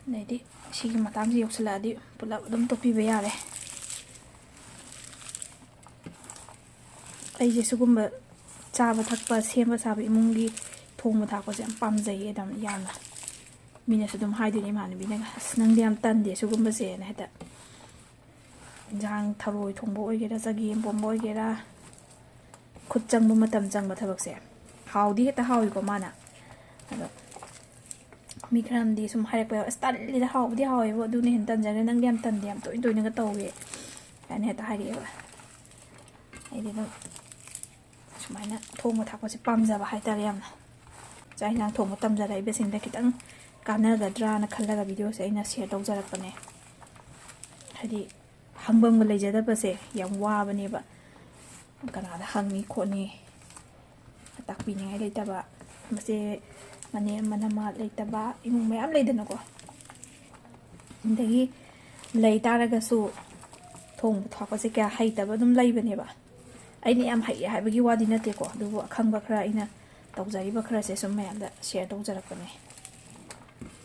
ꯑꯗꯩꯗꯤ ꯁꯤꯒꯤ ꯃꯇꯥꯡꯁꯤ ꯌꯧꯁꯤꯜꯂꯛꯑꯗꯤ ꯄꯨꯂꯞ ꯑꯗꯨꯝ ꯇꯣꯠꯄꯤꯕ ꯌꯥꯔꯦ꯫ ꯑꯩꯁꯦ ꯁꯤꯒꯨꯝꯕ ꯆꯥꯕ ꯊꯛꯄ, ꯁꯦꯝꯕ ꯁꯥꯕ, ꯏꯃꯨꯡꯒꯤ ꯊꯣꯡꯕ ꯊꯥꯛꯄꯁꯦ ꯌꯥꯝ ꯄꯥꯝꯖꯩꯌꯦ ꯑꯗꯨꯝ ꯌꯥꯝꯅ꯫ ꯃꯤꯅꯁꯨ ꯑꯗꯨꯝ ꯍꯥꯏꯗꯣꯏꯅꯦ ꯏꯃꯥꯟꯅꯕꯤꯅꯒ, "ꯑꯁ, ꯅꯪꯗꯤ ꯌꯥꯝ ꯇꯟꯗꯦ ꯁꯤꯒꯨꯝꯕꯁꯦꯅ", ꯍꯦꯛꯇ꯫ ꯏꯟꯖꯥꯡ ꯊꯔꯣꯏ ꯊꯣꯡꯕ ꯑꯣꯏꯒꯦꯔꯥ, ꯆꯒꯦꯝ ꯄꯣꯝꯕ ꯑꯣꯏꯒꯦꯔꯥ, ꯈꯨꯠ ꯆꯪꯕ, ꯃꯇꯝ ꯆꯪꯕ ꯊꯕꯛꯁꯦ꯫ ꯍꯥꯎꯗꯤ ꯍꯦꯛꯇ ꯍꯥꯎꯏꯀꯣ ꯃꯥꯅ꯫ ꯑꯗꯣ ꯃꯤ ꯈꯔ ꯑꯃꯗꯤ ꯁꯨꯝ ꯍꯥꯏꯔꯛꯄ ꯌꯥꯎꯋꯦ, "ꯑꯁ, ꯇꯜꯂꯤꯗ, ꯍꯥꯎꯕꯗꯤ ꯍꯥꯎꯋꯦꯕꯨ, ꯑꯗꯨꯅ ꯍꯦꯟꯅ ꯇꯟꯖꯈ꯭ꯔꯦ, ꯅꯪꯗꯤ ꯌꯥꯝ ꯇꯟꯗꯦ, ꯌꯥꯝ ꯇꯣꯏꯅ ꯇꯣꯏꯅꯒ ꯇꯧꯋꯦ" ꯀꯥꯏꯅ ꯍꯦꯛꯇ ꯍꯥꯏꯔꯛꯑꯦꯕ꯫ ꯑꯩꯗꯤ ꯑꯗꯨꯝ ꯁꯨꯃꯥꯏꯅ ꯊꯣꯡꯕ ꯊꯥꯛꯄꯁꯦ ꯄꯥꯝꯖꯕ ꯍꯥꯏꯇꯥꯔꯦ ꯌꯥꯝꯅ꯫ ꯆꯥꯛ ꯏꯟꯁꯥꯡ ꯊꯣꯡꯕ ꯇꯝꯖꯔꯛꯏꯕꯁꯤꯡꯗ ꯈꯤꯇꯪ ꯀꯥꯟꯅꯒꯗ꯭ꯔꯥꯅ ꯈꯜꯂꯒ ꯚꯤꯗꯤꯑꯣꯁꯦ ꯑꯩꯅ ꯁꯤꯌꯔ ꯇꯧꯖꯔꯛꯄꯅꯦ꯫ ꯍꯥꯏꯗꯤ ꯍꯪꯐꯝꯒ ꯂꯩꯖꯗꯕꯁꯦ ꯌꯥꯝ ꯋꯥꯕꯅꯦꯕ꯫ ꯀꯅꯥꯗ ꯍꯪꯅꯤ ꯈꯣꯠꯅꯤ, ꯇꯥꯛꯄꯤꯅꯤꯡꯉꯥꯏ ꯂꯩꯇꯕ, ꯃꯆꯦ ꯃꯅꯦꯝ ꯃꯅꯝꯃ ꯂꯩꯇꯕ ꯏꯃꯨꯡ ꯃꯌꯥꯝ ꯂꯩꯗꯅꯀꯣ꯫ ꯑꯗꯒꯤ ꯂꯩ ꯇꯥꯔꯒꯁꯨ ꯊꯣꯡꯕ ꯊꯥꯛꯄꯁꯦ ꯀꯌꯥ ꯍꯩꯇꯕ ꯑꯗꯨꯝ ꯂꯩꯕꯅꯦꯕ꯫ ꯑꯩꯅ ꯌꯥꯝ ꯍꯩꯔꯦ ꯍꯥꯏꯕꯒꯤ ꯋꯥꯗꯤ ꯅꯠꯇꯦꯀꯣ, ꯑꯗꯨꯕꯨ ꯑꯈꯪꯕ ꯈꯔ ꯑꯩꯅ ꯇꯧꯖꯔꯤꯕ ꯈꯔꯁꯦ ꯁꯨꯝ ꯃꯌꯥꯝꯗ share ꯇꯧꯖꯔꯛꯄꯅꯦ꯫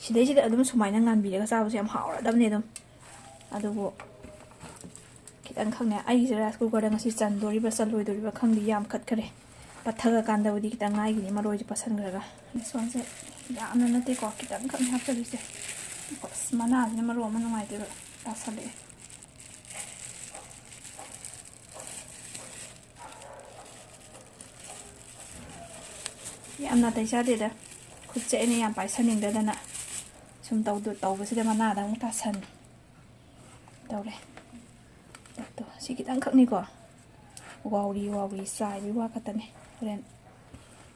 ꯁꯤꯗꯩꯁꯤꯗ ꯑꯗꯨꯝ ꯁꯨꯃꯥꯏꯅ ꯉꯥꯟꯕꯤꯔꯒ ꯆꯥꯕꯁꯦ ꯌꯥꯝ ꯍꯥꯎꯔꯗꯕꯅꯦ ꯑꯗꯨꯝ꯫ ꯑꯗꯨꯕꯨ ꯈꯤꯇꯪꯈꯛꯅꯦ, ꯑꯩꯁꯦ rice cookerꯗ ꯉꯁꯤ ꯆꯟꯗꯣꯔꯤꯕ꯭ꯔꯥ ꯆꯜꯂꯣꯏꯗꯣꯔꯤꯕ꯭ꯔꯥ ꯈꯪꯗꯦ, ꯌꯥꯝ ꯈꯠꯈꯔꯦ꯫ ꯄꯠꯊꯔꯀꯥꯟꯗꯕꯨꯗꯤ ꯈꯤꯇꯪ ꯉꯥꯏꯒꯤꯅꯤ, ꯃꯔꯣꯏꯁꯦ ꯄꯠꯁꯟꯈ꯭ꯔꯒ꯫ This oneꯁꯦ ꯌꯥꯝꯅ ꯅꯠꯇꯦꯀꯣ, ꯈꯤꯇꯪꯈꯛꯅꯦ ꯍꯥꯞꯆꯜꯂꯤꯁꯦ꯫ ꯑꯁ, ꯃꯅꯥꯁꯤꯅ ꯃꯔꯣꯟ ꯑꯃ ꯅꯨꯡꯉꯥꯏꯇꯦꯕ, ꯇꯥꯁꯜꯂꯛꯑꯦ꯫ ꯌꯥꯝ ꯅꯥꯇꯩ ꯆꯥꯗꯦꯗ꯫ ꯈꯨꯠꯁꯦ ꯑꯩꯅ ꯌꯥꯝ ꯄꯥꯏꯁꯟꯅꯤꯡꯗꯗꯅ ꯁꯨꯝ ꯇꯧꯗ-, ꯇꯧꯕꯁꯤꯗ ꯃꯅꯥꯗ ꯑꯃꯨꯛ ꯇꯥꯁꯟ ꯇꯧꯔꯦ꯫ ꯑꯗꯣ ꯁꯤ ꯈꯤꯇꯪꯈꯛꯅꯤꯀꯣ꯫ ꯋꯥꯎꯔꯤ ꯋꯥꯎꯔꯤ ꯆꯥꯏꯕꯒꯤ ꯋꯥ ꯈꯛꯇꯅꯦ꯫ ꯍꯣꯔꯦꯟ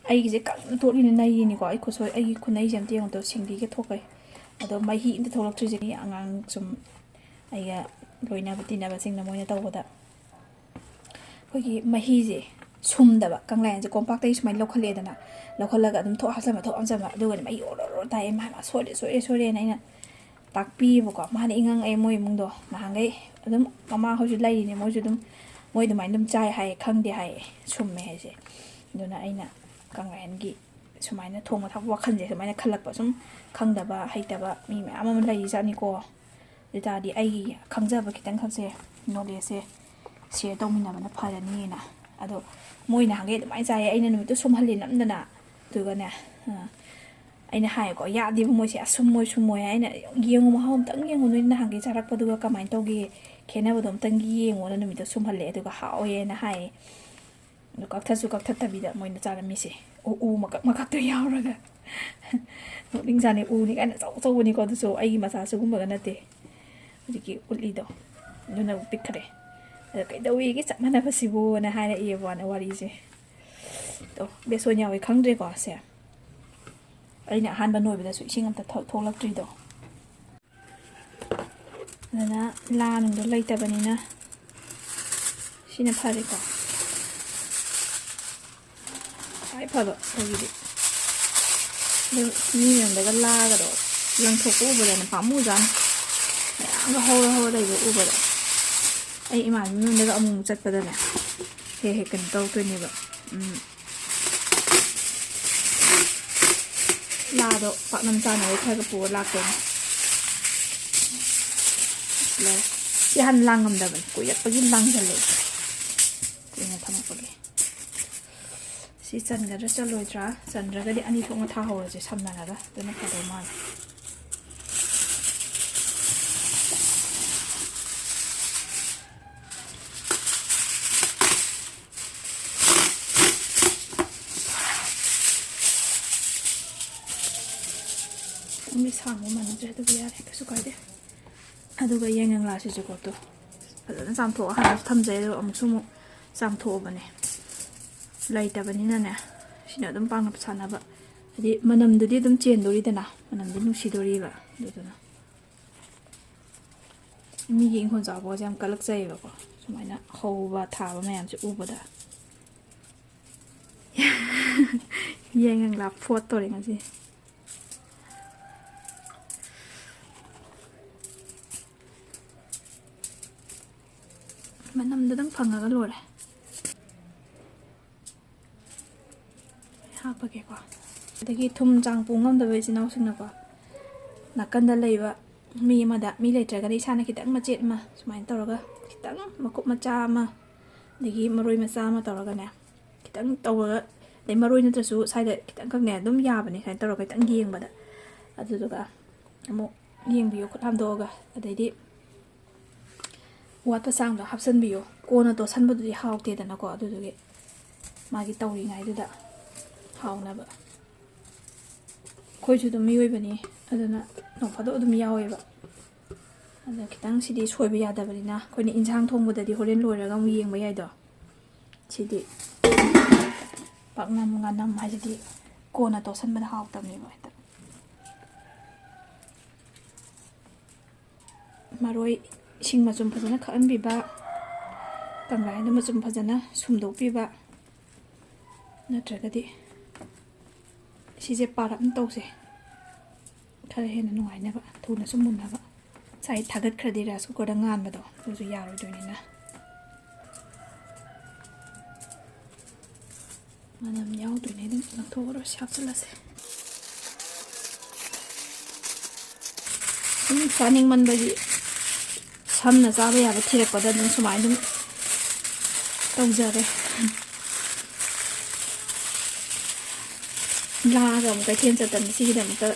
ꯑꯩꯒꯤꯁꯦ ꯀꯪꯅ ꯇꯣꯠꯂꯤꯅꯦ, ꯅꯩꯔꯤꯅꯤꯀꯣ꯫ ꯑꯩ ꯈꯨꯠꯁꯣꯏ-, ꯑꯩꯒꯤ ꯈꯨꯅꯩꯁꯦ ꯑꯝꯇ ꯌꯦꯡꯉꯨ ꯇꯣ, ꯁꯤꯡꯂꯤꯒ ꯊꯣꯛꯈ꯭ꯔꯦ꯫ ꯑꯗꯣ ꯃꯍꯤ ꯑꯝꯇ ꯊꯣꯛꯂꯛꯇ꯭ꯔꯤꯁꯦ, ꯃꯤ ꯑꯉꯥꯡ ꯁꯨꯝ ꯑꯩꯒ ꯂꯣꯏꯅꯕ ꯇꯤꯟꯅꯕꯁꯤꯡꯅ ꯃꯣꯏꯅ ꯇꯧꯕꯗ꯫ ꯑꯩꯈꯣꯏꯒꯤ ꯃꯍꯤꯁꯦ ꯁꯨꯝꯗꯕ, ꯀꯪꯂꯥꯌꯦꯟꯁꯦ ꯀꯣꯝꯄꯥꯛꯇꯒꯤ ꯁꯨꯃꯥꯏꯅ ꯂꯧꯈꯠꯂꯦꯗꯅ, ꯂꯧꯈꯠꯂꯒ ꯑꯗꯨꯝ ꯊꯣꯛ ꯍꯥꯞꯆꯟꯕ, ꯊꯣꯛ ꯍꯥꯞꯆꯟꯕ, ꯑꯗꯨꯒꯅꯦ ꯃꯍꯤ ꯑꯣꯔꯣ ꯑꯣꯔꯣ ꯇꯥꯏꯌꯦ, "ꯃꯥ, ꯃꯥ ꯁꯣꯏꯔꯦ, ꯁꯣꯏꯔꯦ, ꯁꯣꯏꯔꯦꯅ" ꯑꯩꯅ ꯇꯥꯛꯄꯤꯌꯦꯕꯀꯣ꯫ ꯃꯥꯅ ꯏꯉꯪ ꯑꯩ ꯃꯣꯏ ꯏꯃꯨꯡꯗꯣ ꯅꯍꯥꯟꯈꯩ ꯑꯗꯨꯝ, ꯃꯃꯥ ꯍꯣꯏꯁꯨ ꯂꯩꯔꯤꯅꯦ, ꯃꯣꯏꯁꯨ ꯑꯗꯨꯝ, ꯃꯣꯏ ꯑꯗꯨꯃꯥꯏꯅ ꯑꯗꯨꯝ ꯆꯥꯏ ꯍꯥꯏꯌꯦ, ꯈꯪꯗꯦ ꯍꯥꯏꯌꯦ, ꯁꯨꯝꯃꯦ ꯍꯥꯏꯁꯦ꯫ ꯑꯗꯨꯅ ꯑꯩꯅ ꯀꯪꯂꯥꯌꯦꯟꯒꯤ ꯁꯨꯃꯥꯏꯅ ꯊꯣꯡꯕ ꯊꯥꯛꯄ ꯋꯥꯈꯜꯁꯦ ꯁꯨꯃꯥꯏꯅ ꯈꯜꯂꯛꯄ, ꯁꯨꯝ ꯈꯪꯗꯕ ꯍꯩꯇꯕ ꯃꯤ ꯃꯌꯥꯝ ꯑꯃ ꯂꯩꯔꯤꯖꯥꯠꯅꯤꯀꯣ꯫ ꯑꯗꯨ ꯇꯥꯔꯗꯤ ꯑꯩꯒꯤ ꯈꯪꯖꯕ ꯈꯤꯇꯪꯈꯛꯁꯦ, knowledgeꯁꯦ share ꯇꯧꯃꯤꯟꯅꯕꯅ ꯐꯔꯅꯤꯅ꯫ ꯑꯗꯣ ꯃꯣꯏ ꯅꯍꯥꯟꯈꯩ ꯑꯗꯨꯃꯥꯏꯅ ꯆꯥꯏꯌꯦ, ꯑꯩꯅ ꯅꯨꯃꯤꯠꯇꯨ ꯁꯨꯝꯍꯜꯂꯦ ꯅꯝꯗꯅ꯫ ꯑꯗꯨꯒꯅꯦ, ꯑ, ꯑꯩꯅ ꯍꯥꯏꯌꯦꯀꯣ, "ꯌꯥꯗꯦꯕ ꯃꯣꯏꯁꯦ, ꯑꯁꯨꯝꯃꯣꯏ ꯁꯨꯝꯃꯣꯏ" ꯍꯥꯏꯅ꯫ "ꯌꯦꯡꯉꯨ, ꯃꯍꯥꯎ ꯑꯝꯇꯪ ꯌꯦꯡꯉꯨ, ꯅꯣꯏ ꯅꯍꯥꯟꯈꯩ ꯆꯥꯔꯛꯄꯗꯨꯒ ꯀꯃꯥꯏꯅ ꯇꯧꯒꯦ, ꯈꯦꯠꯅꯕꯗꯣ ꯑꯝꯇꯪ ꯌꯦꯡꯉꯣꯅ" ꯅꯨꯃꯤꯠꯇꯣ ꯁꯨꯝꯍꯜꯂꯦ, ꯑꯗꯨꯒ ꯍꯥꯎꯋꯦꯅ ꯍꯥꯏꯌꯦ꯫ ꯑꯗꯨ ꯀꯛꯊꯠꯁꯨ ꯀꯛꯊꯠꯇꯕꯤꯗ ꯃꯣꯏꯅ ꯆꯥꯔꯝꯃꯤꯁꯦ꯫ ꯎ, ꯎ ꯃꯀꯛ ꯃꯀꯛꯇꯣ ꯌꯥꯎꯔꯒ꯫ ꯅꯣꯛꯅꯤꯡꯖꯥꯠꯅꯤ, ꯎꯅꯤ ꯀꯥꯏꯅ ꯑꯆꯧ ꯑꯆꯧꯕꯅꯤꯀꯣ, ꯑꯗꯨꯁꯨ ꯑꯩꯒꯤ ꯃꯆꯥ ꯁꯤꯒꯨꯝꯕꯒ ꯅꯠꯇꯦ꯫ ꯍꯧꯖꯤꯛꯀꯤ ꯎꯠꯂꯤꯗꯣ, ꯑꯗꯨꯅ ꯄꯤꯛꯈ꯭ꯔꯦ꯫ ꯑꯗ "ꯀꯩꯗꯧꯋꯦꯒꯦ ꯆꯞ ꯃꯥꯟꯅꯕꯁꯤꯕꯨꯅ" ꯍꯥꯏꯔꯛꯑꯦꯕ ꯋꯥꯅ ꯋꯥꯔꯤꯁꯦ꯫ ꯑꯗꯣ ꯕꯦꯁꯣꯟ ꯌꯥꯎꯋꯦ ꯈꯪꯗ꯭ꯔꯦꯀꯣ ꯁꯦ꯫ ꯑꯩꯅ ꯑꯍꯥꯟꯕ ꯅꯣꯏꯕꯗꯁꯨ ꯏꯁꯤꯡ ꯑꯝꯇ ꯊꯣꯛ-, ꯊꯣꯛꯂꯛꯇ꯭ꯔꯤꯗꯣ꯫ ꯑꯗꯨꯅ ꯂꯥ ꯅꯨꯡꯗꯣ ꯂꯩꯇꯕꯅꯤꯅ ꯁꯤꯅ ꯐꯔꯦꯀꯣ꯫ ꯈ꯭ꯋꯥꯏ ꯐꯕ ꯑꯩꯈꯣꯏꯒꯤꯗꯤ꯫ ꯑꯗꯨ ꯃꯤ ꯃꯌꯨꯝꯗꯒ ꯂꯥꯒꯗꯣ ꯂꯪꯊꯣꯛꯄ ꯎꯕꯗꯅꯦ ꯄꯥꯝꯃꯨꯖꯥꯠꯅꯤ꯫ ꯃꯌꯥꯝꯒ ꯍꯧꯔ ꯍꯧꯔ ꯂꯩꯕ ꯎꯕꯗ꯫ ꯑꯩ ꯏꯃꯥꯟꯅꯕꯤ ꯃꯌꯨꯝꯗꯒ ꯑꯃꯨꯛ ꯑꯃꯨꯛ ꯆꯠꯄꯗꯅꯦ, ꯍꯦꯛ ꯍꯦꯛ ꯀꯩꯅꯣ ꯇꯧꯔꯛꯇꯣꯏꯅꯦꯕ꯫ ꯎꯝ꯫ ꯂꯥꯗꯣ ꯄꯥꯛꯅꯝ ꯆꯥꯅꯕ ꯈꯔꯒ ꯄꯨꯔ ꯂꯥꯛꯇꯣꯏꯅꯦ꯫ ꯂꯧ-, ꯁꯤ ꯍꯥꯟꯅ ꯂꯥꯡꯉꯝꯗꯕꯅꯤ, ꯀꯨꯏꯔꯛꯄꯒꯤ ꯂꯥꯡꯁꯤꯜꯂꯛꯑꯦ꯫ ꯀꯨꯏꯅ ꯊꯝꯃꯛꯄꯒꯤ꯫ ꯁꯤ ꯆꯟꯒꯗ꯭ꯔꯥ ꯆꯜꯂꯣꯏꯗ꯭ꯔꯥ? ꯆꯟꯗ꯭ꯔꯒꯗꯤ ꯑꯅꯤ ꯊꯣꯛꯅ ꯊꯥꯍꯧꯔꯁꯦ ꯁꯝꯅꯔꯒ, ꯑꯗꯨꯅ ꯐꯗꯧ ꯃꯥꯜꯂꯦ꯫ ꯃꯤ ꯁꯥꯡꯕ ꯃꯥꯟꯅꯗ꯭ꯔꯦ, ꯑꯗꯨꯕꯨ ꯌꯥꯔꯦ, ꯀꯩꯁꯨ ꯀꯥꯏꯗꯦ꯫ ꯑꯗꯨꯒ ꯌꯦꯡꯉꯪꯂꯥꯁꯤꯁꯨꯀꯣ, ꯇꯨ ꯐꯖꯅ ꯆꯥꯝꯊꯣꯛꯑ ꯍꯥꯟꯅꯁꯨ ꯊꯝꯖꯩ, ꯑꯗꯨꯒ ꯑꯃꯨꯛꯁꯨ ꯑꯃꯨꯛ ꯆꯥꯝꯊꯣꯛꯑꯕꯅꯦ꯫ ꯂꯩꯇꯕꯅꯤꯅꯅꯦ, ꯁꯤꯅ ꯑꯗꯨꯝ ꯄꯥꯡꯒꯞ ꯁꯥꯟꯅꯕ꯫ ꯍꯥꯏꯗꯤ ꯃꯅꯝꯗꯨꯗꯤ ꯑꯗꯨꯝ ꯆꯦꯟꯗꯣꯔꯤꯗꯅ, ꯃꯅꯝꯗꯤ ꯅꯨꯡꯁꯤꯗꯣꯔꯤꯕ꯫ ꯑꯗꯨꯗꯨꯅ ꯃꯤꯒꯤ ꯏꯪꯈꯣꯜ ꯆꯥꯎꯕꯒꯁꯦ ꯌꯥꯝ ꯀꯜꯂꯛꯆꯩꯌꯦꯕꯀꯣ, ꯁꯨꯃꯥꯏꯅ ꯍꯧꯕ ꯊꯥꯕ ꯃꯌꯥꯝꯁꯦ ꯎꯕꯗ꯫ ꯌꯦꯡꯉꯪꯂꯥ ꯐꯣꯠꯇꯣꯔꯦ ꯉꯁꯤ꯫ ꯃꯅꯝꯗꯨꯗꯪ ꯐꯪꯉꯒ ꯂꯣꯏꯔꯦ꯫ ꯍꯥꯞꯄꯒꯦꯀꯣ꯫ ꯑꯗꯒꯤ ꯊꯨꯝ ꯆꯥꯡ ꯄꯨ ꯉꯝꯗꯕ ꯏꯆꯤꯟ ꯏꯅꯥꯎꯁꯤꯡꯅꯀꯣ, ꯅꯥꯀꯟꯗ ꯂꯩꯕ ꯃꯤ ꯑꯃꯗ, ꯃꯤ ꯂꯩꯇ꯭ꯔꯒꯅ ꯏꯁꯥꯅ ꯈꯤꯇꯪ ꯃꯆꯦꯠ ꯑꯃ ꯁꯨꯃꯥꯏꯅ ꯇꯧꯔꯒ, ꯈꯤꯇꯪ ꯃꯀꯨꯞ ꯃꯆꯥ ꯑꯃ, ꯑꯗꯒꯤ ꯃꯔꯣꯏ ꯃꯆꯥ ꯑꯃ ꯇꯧꯔꯒꯅꯦ, ꯈꯤꯇꯪ ꯇꯧꯔꯒ, ꯑꯗꯩ ꯃꯔꯣꯏ ꯅꯠꯇ꯭ꯔꯁꯨ ꯁ꯭ꯋꯥꯏꯗ ꯈꯤꯇꯪꯈꯛꯅꯦ ꯑꯗꯨꯝ ꯌꯥꯕꯅꯦ, ꯁꯨꯃꯥꯏꯅ ꯇꯧꯔꯒ ꯈꯤꯇꯪ ꯌꯦꯡꯕꯗ꯫ ꯑꯗꯨꯗꯨꯒ ꯑꯃꯨꯛ ꯌꯦꯡꯕꯤꯌꯨ, ꯈꯨꯠ ꯍꯥꯝꯗꯣꯛꯑꯒ꯫ ꯑꯗꯩꯗꯤ ꯋꯥꯠꯄ ꯆꯥꯡꯗꯣ ꯍꯥꯞꯆꯤꯟꯕꯤꯌꯣ꯫ ꯀꯣꯟꯅ ꯇꯣꯠꯁꯟꯕꯗꯨꯗꯤ ꯍꯥꯎꯇꯦꯗꯅꯀꯣ, ꯑꯗꯨꯗꯨꯒꯤ ꯃꯥꯒꯤ ꯇꯧꯔꯤꯉꯩꯗꯨꯗ ꯍꯥꯎꯅꯕ꯫ ꯑꯩꯈꯣꯏꯁꯨ ꯑꯗꯨꯝ ꯃꯤꯑꯣꯏꯕꯅꯤ, ꯑꯗꯨꯅ ꯅꯣꯡ ꯐꯥꯗꯣꯛ ꯑꯗꯨꯝ ꯌꯥꯎꯋꯦꯕ꯫ ꯑꯗꯣ ꯈꯤꯇꯪ ꯁꯤꯗꯤ ꯁꯣꯏꯕ ꯌꯥꯗꯕꯅꯤꯅ, ꯑꯩꯈꯣꯏꯅ ꯏꯟꯁꯥꯡ ꯊꯣꯡꯕꯗꯗꯤ ꯍꯣꯔꯦꯟ ꯂꯣꯏꯔꯒ ꯑꯃꯨꯛ ꯌꯦꯡꯕ ꯌꯥꯏꯗꯣ꯫ ꯁꯤꯗꯤ ꯄꯥꯛꯅꯝ ꯉꯥꯅꯝ ꯍꯥꯏꯁꯤꯗꯤ ꯀꯣꯟꯅ ꯇꯣꯠꯁꯟꯕꯗ ꯍꯥꯎꯇꯕꯅꯦꯕ ꯍꯦꯛꯇ꯫ ꯃꯔꯣꯏ, ꯏꯁꯤꯡ ꯃꯆꯨꯝ ꯐꯖꯅ ꯈꯛꯍꯟꯕꯤꯕ, ꯇꯪꯒꯥꯏꯗ ꯃꯆꯨꯝ ꯐꯖꯅ ꯁꯨꯝꯗꯣꯛꯄꯤꯕ, ꯅꯠꯇ꯭ꯔꯒꯗꯤ ꯁꯤꯁꯦ ꯄꯥꯔꯞꯅ ꯇꯧꯁꯦ, ꯈꯔ ꯍꯦꯟꯅ ꯅꯨꯡꯉꯥꯏꯅꯕ, ꯊꯨꯅꯁꯨ ꯃꯨꯟꯅꯕ꯫ ꯉꯁꯥꯏ ꯊꯥꯒꯠꯈ꯭ꯔꯗꯤ ꯔꯥꯏꯁ ꯀꯨꯀꯔꯗ ꯉꯥꯟꯕꯗꯣ ꯑꯗꯨꯁꯨ ꯌꯥꯔꯣꯏꯗꯣꯏꯅꯤꯅ꯫ ꯃꯅꯝ ꯌꯥꯎꯗ꯭ꯔꯤꯉꯩꯗ ꯂꯧꯊꯣꯛꯑꯔꯣꯏꯁꯤ, ꯍꯥꯞꯆꯤꯜꯂꯁꯦ꯫ ꯁꯨꯝ ꯆꯥꯅꯤꯡꯃꯟꯕꯒꯤ ꯁꯝꯅ ꯆꯥꯕ ꯌꯥꯕ ꯊꯤꯔꯛꯄꯗ ꯑꯗꯨꯝ ꯁꯨꯃꯥꯏꯅ ꯑꯗꯨꯝ ꯇꯧꯖꯔꯦ꯫ ꯂꯥꯛꯑꯒ ꯑꯃꯨꯛ ꯀꯩꯊꯦꯜ ꯆꯠꯇꯕꯅꯤ ꯁꯤꯒꯤꯗꯃꯛꯇ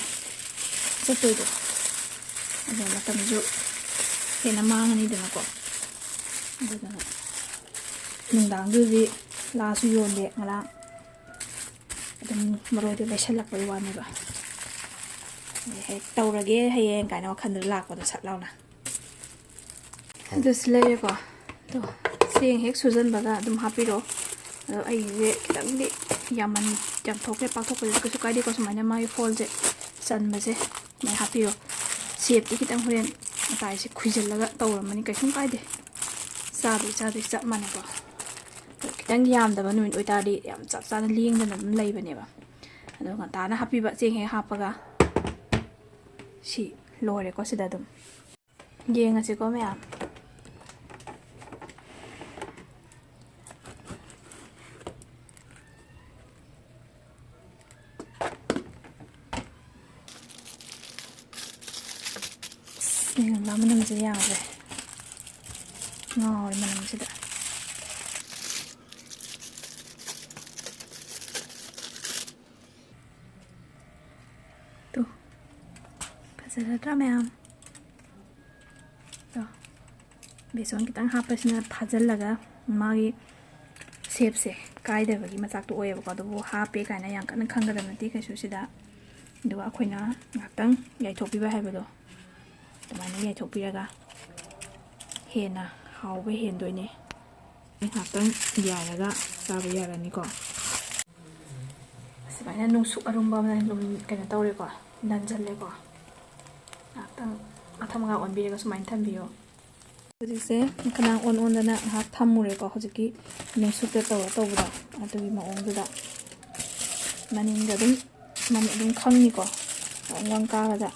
ꯆꯠꯇꯣꯏꯗꯣ꯫ ꯑꯗꯣ ꯃꯇꯝꯁꯨ ꯍꯦꯟꯅ ꯃꯥꯡꯉꯅꯤꯗꯅꯀꯣ꯫ ꯑꯗꯨꯗꯨꯅ ꯅꯨꯡꯗꯥꯡꯗꯨꯗꯤ ꯂꯥꯁꯨ ꯌꯣꯟꯗꯦ ꯉꯔꯥꯡ꯫ ꯑꯗꯨꯝ ꯃꯔꯣꯏꯗꯣ ꯂꯩꯁꯜꯂꯛꯄꯩ ꯋꯥꯅꯦꯕ꯫ ꯑꯗꯩ ꯍꯦꯛ ꯇꯧꯔꯒꯦ ꯍꯌꯦꯡ ꯀꯥꯏꯅ ꯋꯥꯈꯜꯗ ꯂꯥꯛꯄꯗꯣ ꯁꯠ ꯂꯥꯎꯅ꯫ ꯑꯗꯨꯁꯨ ꯂꯩꯔꯦꯀꯣ꯫ ꯑꯗꯣ ꯆꯦꯡ ꯍꯦꯛ ꯁꯨꯖꯟꯕꯒ ꯑꯗꯨꯝ ꯍꯥꯞꯄꯤꯔꯣ꯫ ꯑꯗꯣ ꯑꯩꯒꯤꯁꯦ ꯈꯤꯇꯪꯗꯤ ꯌꯥꯝꯃꯟ-, ꯌꯥꯝꯊꯣꯛꯈ꯭ꯔꯦ, ꯄꯥꯛꯊꯣꯛꯄꯁꯦ ꯀꯩꯁꯨ ꯀꯥꯏꯗꯦꯀꯣ꯫ ꯁꯨꯃꯥꯏꯅ ꯃꯥꯒꯤ ꯐꯣꯜꯁꯦ ꯆꯟꯕꯁꯦ ꯁꯨꯃꯥꯏꯅ ꯍꯥꯞꯄꯤꯔꯣ꯫ ꯁꯦꯞꯇꯤ ꯈꯤꯇꯪ ꯍꯣꯔꯦꯟ ꯃꯇꯥꯏꯁꯦ ꯈꯨꯏꯖꯜꯂꯒ ꯇꯧꯔꯝꯃꯅꯤ, ꯀꯩꯁꯨꯝ ꯀꯥꯏꯗꯦ꯫ ꯆꯥꯗꯣꯏ ꯆꯥꯗꯣꯏ ꯆꯞ ꯃꯥꯟꯅꯩꯀꯣ꯫ ꯑꯗꯣ ꯈꯤꯇꯪ ꯌꯥꯝꯗꯕ ꯅꯨꯃꯤꯠ ꯑꯣꯏꯇꯥꯔꯗꯤ ꯌꯥꯝ ꯆꯞ ꯆꯥꯅ ꯂꯦꯡꯗꯅ ꯑꯗꯨꯝ ꯂꯩꯕꯅꯦꯕ꯫ ꯑꯗꯣ ꯉꯟꯇꯥꯅ ꯍꯥꯞꯄꯤꯕ, ꯆꯦꯡ ꯍꯦꯛ ꯍꯥꯞꯄꯒ꯫ ꯁꯤ ꯂꯣꯏꯔꯦꯀꯣ ꯁꯤꯗ ꯑꯗꯨꯝ꯫ ꯌꯦꯡꯉꯁꯤꯀꯣ ꯃꯌꯥꯝ꯫ ꯑꯁ, ꯌꯦꯡꯉꯨ, ꯃꯅꯝꯁꯦ ꯌꯥꯗ꯭ꯔꯦ꯫ ꯉꯥꯎꯔꯦ ꯃꯅꯝꯁꯤꯗ꯫ ꯇꯨ, ꯐꯖꯔꯗ꯭ꯔꯥ ꯃꯌꯥꯝ? ꯇꯣ, ꯕꯦꯁꯣꯟ ꯈꯤꯇꯪ ꯍꯥꯞꯄꯁꯤꯅ ꯐꯥꯖꯤꯜꯂꯒ ꯃꯥꯒꯤ ꯁꯦꯞꯁꯦ ꯀꯥꯏꯗꯕꯒꯤ ꯃꯆꯥꯛꯇꯣ ꯑꯣꯏꯌꯦꯕꯀꯣ꯫ ꯑꯗꯨꯕꯨ ꯍꯥꯞꯄꯦ ꯀꯥꯏꯅ ꯌꯥꯝ ꯀꯟꯅ ꯈꯪꯒꯗꯕ ꯅꯠꯇꯦ ꯀꯩꯁꯨ ꯁꯤꯗ꯫ ꯑꯗꯨꯒ ꯑꯩꯈꯣꯏꯅ ꯉꯥꯏꯍꯥꯛꯇꯪ ꯌꯥꯏꯊꯣꯛꯄꯤꯕ ꯍꯥꯏꯕꯗꯣ, ꯑꯗꯨꯃꯥꯏꯅ ꯌꯥꯏꯊꯣꯛꯄꯤꯔꯒ ꯍꯦꯟꯅ ꯍꯥꯎꯕ ꯍꯦꯟꯗꯣꯏꯅꯦ꯫ ꯉꯥꯏꯍꯥꯛꯇꯪ ꯌꯥꯏꯔꯒ ꯆꯥꯕ ꯌꯥꯔꯅꯤꯀꯣ꯫ ꯁꯨꯃꯥꯏꯅ ꯅꯨꯡꯁꯨꯛ ꯑꯔꯨꯝꯕ ꯑꯃꯅ ꯑꯗꯨꯝ ꯀꯩꯅꯣ ꯇꯧꯔꯦꯀꯣ, ꯅꯟꯁꯤꯜꯂꯦꯀꯣ꯫ ꯉꯥꯏꯍꯥꯛꯇꯪ ꯃꯊꯛ ꯃꯈꯥ ꯑꯣꯟꯕꯤꯔꯒ ꯁꯨꯃꯥꯏꯅ ꯊꯝꯕꯤꯌꯣ꯫ ꯍꯧꯖꯤꯛꯁꯦ ꯃꯈꯅꯥꯡ ꯑꯣꯟ ꯑꯣꯟꯗꯅ ꯉꯥꯏꯍꯥꯛ ꯊꯝꯃꯨꯔꯦꯀꯣ꯫ ꯍꯧꯖꯤꯛꯀꯤ ꯅꯨꯡꯁꯨꯛꯇ ꯇꯧꯔ ꯇꯧꯕꯗꯣ ꯑꯗꯨꯒꯤ ꯃꯑꯣꯡꯗꯨꯗ ꯃꯅꯤꯡꯗ ꯑꯗꯨꯝ, ꯃꯅꯤꯡ ꯑꯗꯨꯝ ꯈꯪꯅꯤꯀꯣ꯫ ꯋꯥꯡ ꯋꯥꯡ ꯀꯥꯔꯒ